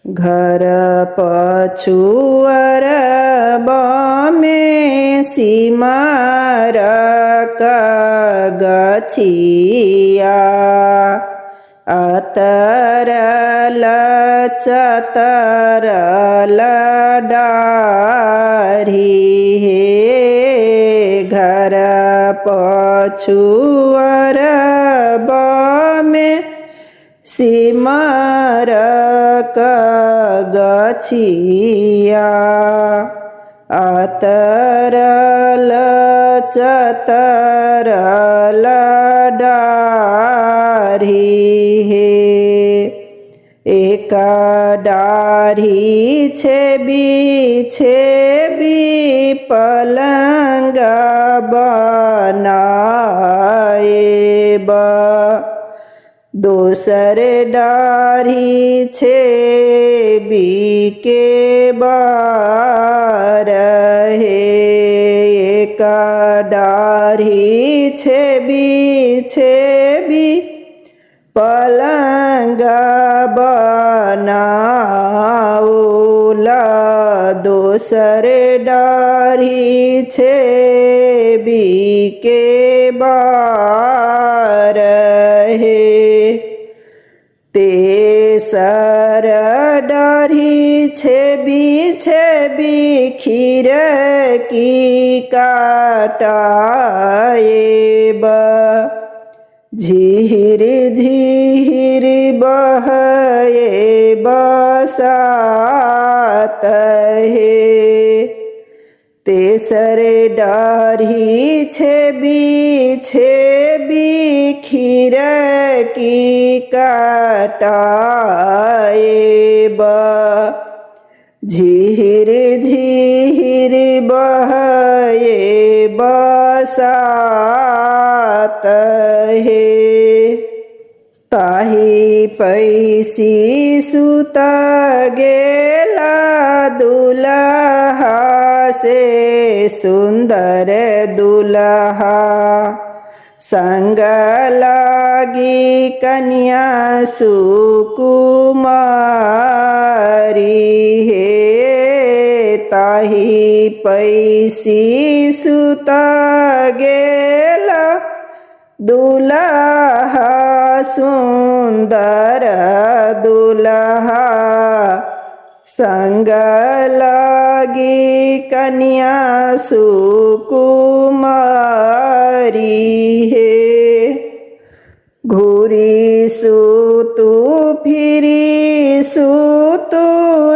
घर पछुअर में सिमरक गछिया, अतरल चतरल डाढ़ी हे। घर पछुअर में सिमरक गछिया, अतरल चतरल डाढ़ी हे। एक डाढ़ी छेबी छेबी पलंग बनाएब, दोसर डाढ़ी छेबी के बार हे। एक डाढ़ी छेबी छेबी पलंग बनाउला, दोसर डाढ़ी छेबी के बार हे। तेसर डाढ़ी छेबी छेबी खिड़की काटाएब, झिहिर झिहिर बहए बसात हे। तेसर डाढ़ी छेबी छेबी खिड़की काटाएब, झिहिर झिहिर बहए बसात हे। ताही पैसी सुत गेला दुलहा से सुंदर दुलहा, संग लागी कन्या सुकुमारी हे। ताही पैसी सुत गेला दुलहा सुंदर दुलहा, संग लागी कन्या सुकुमारी हे। घूरी सुतु फिरी सुतु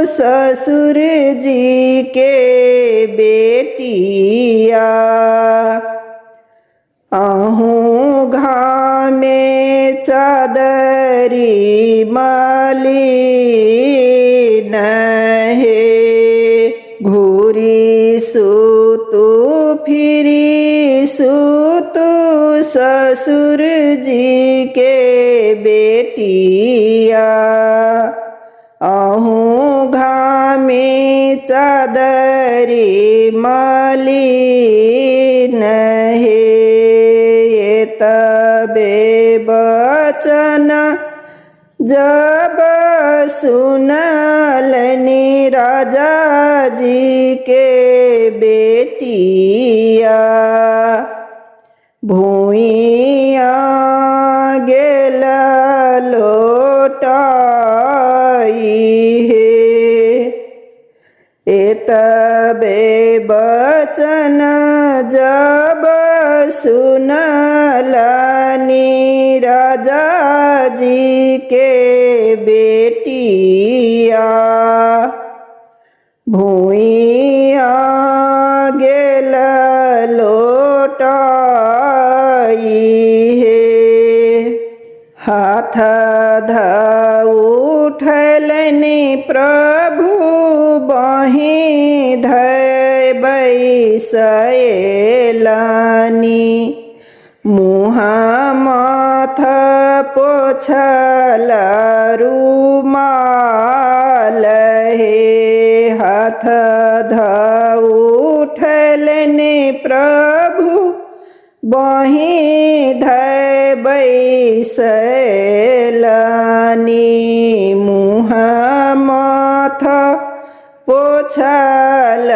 ससुर जी के बेटिया, अहूँ घामे चादरी माली हे। घूरी सुतु फिरी सुतु ससुर जी के बेटिया, अहूँ घामे चादरी माली हे। तबे बचन जब सुनलनि राजा जी के बेटिया, भूइया गेल लोटाई हे। एतबे बचन जब सुनलनि राजा जी के बेटिया, भूइया गेल लोटाई हे। हाथ उठलनि प्रभु बही धय बैसैलानी, मुँह माथ पोछल रुमाल हे। हाथ उठलनि प्रभु बही धय बैसैलानी, मुँह माथ पोछल।